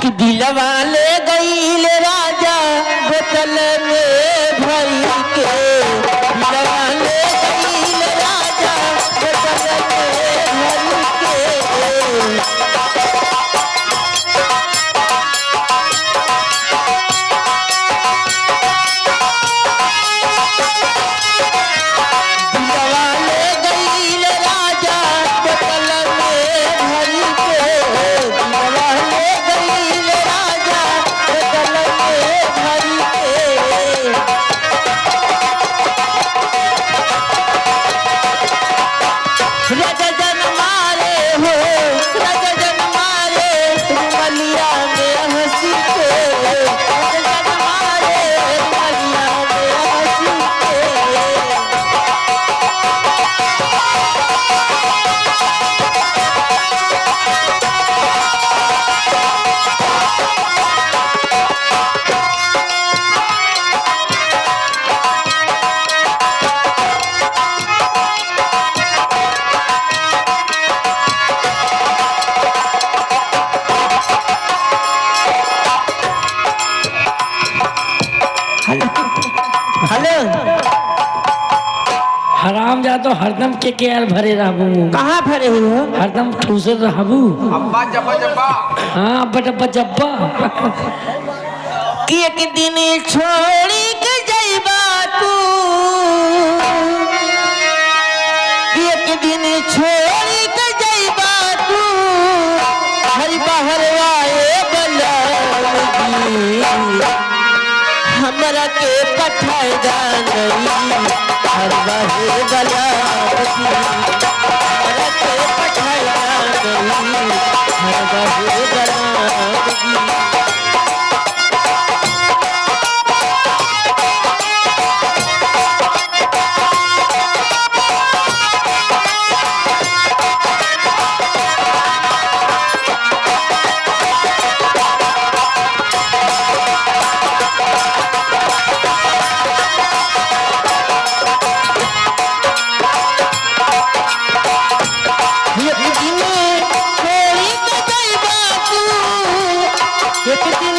कि दिलवा ले गईल राजा बोतल में भर के, दिलवा ले गईल राजा बोतल में भर के। दिलवा ले गईल राजा बोतल में भर के, दिलवा ले गईल राजा बोतल में भर के। राजा जन मारे हो, राजा जन मारे रुमलिया में हंसी के, राजा जन मारे रुमलिया में हंसी के। हेलो। हराम जा तो हरदम के आर भरे रहबू मुंह में। कहाँ भरे हुए हो? हरदम ठूसल रहबू। अब्बा जब्बा जब्बा। हाँ अब्बा डब्बा जब्बा। कि एक दिन छोड़ी के जइबा तू, कि एक दिन छोड़ी के जइबा तू, हरि बाहर आए बलागी, हमरा के पठाए जानई हर बाहर बलागी, हमरा के पठाए जानई हर बाहर बलागी। एक दिन छोड़ी के जइबा तू, एक दिन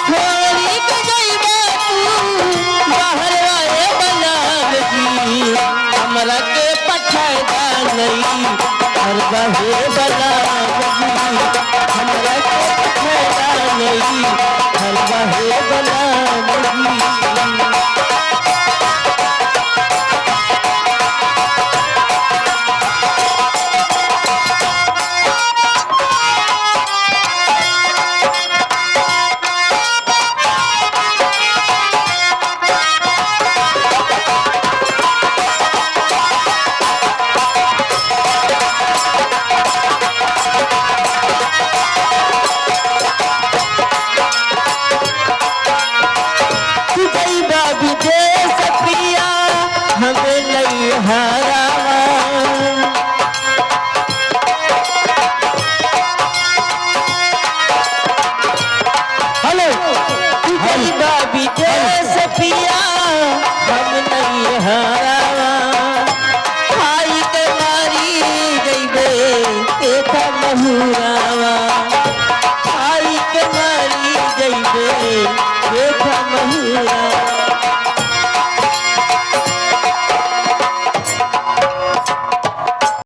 छोड़ी के जइबा तू, बाहर आए बलागी, हमरा के पठाए जानई हर बहे बलागी, हमरा के पठाए जानई हर बहे बलागी। तू जइबा विदेश पिया हमें नहीं हरावा, हेलो। तू जइबा विदेश पिया हम नहीं हरावा, खाई के मारी जइबे एक महुरावा।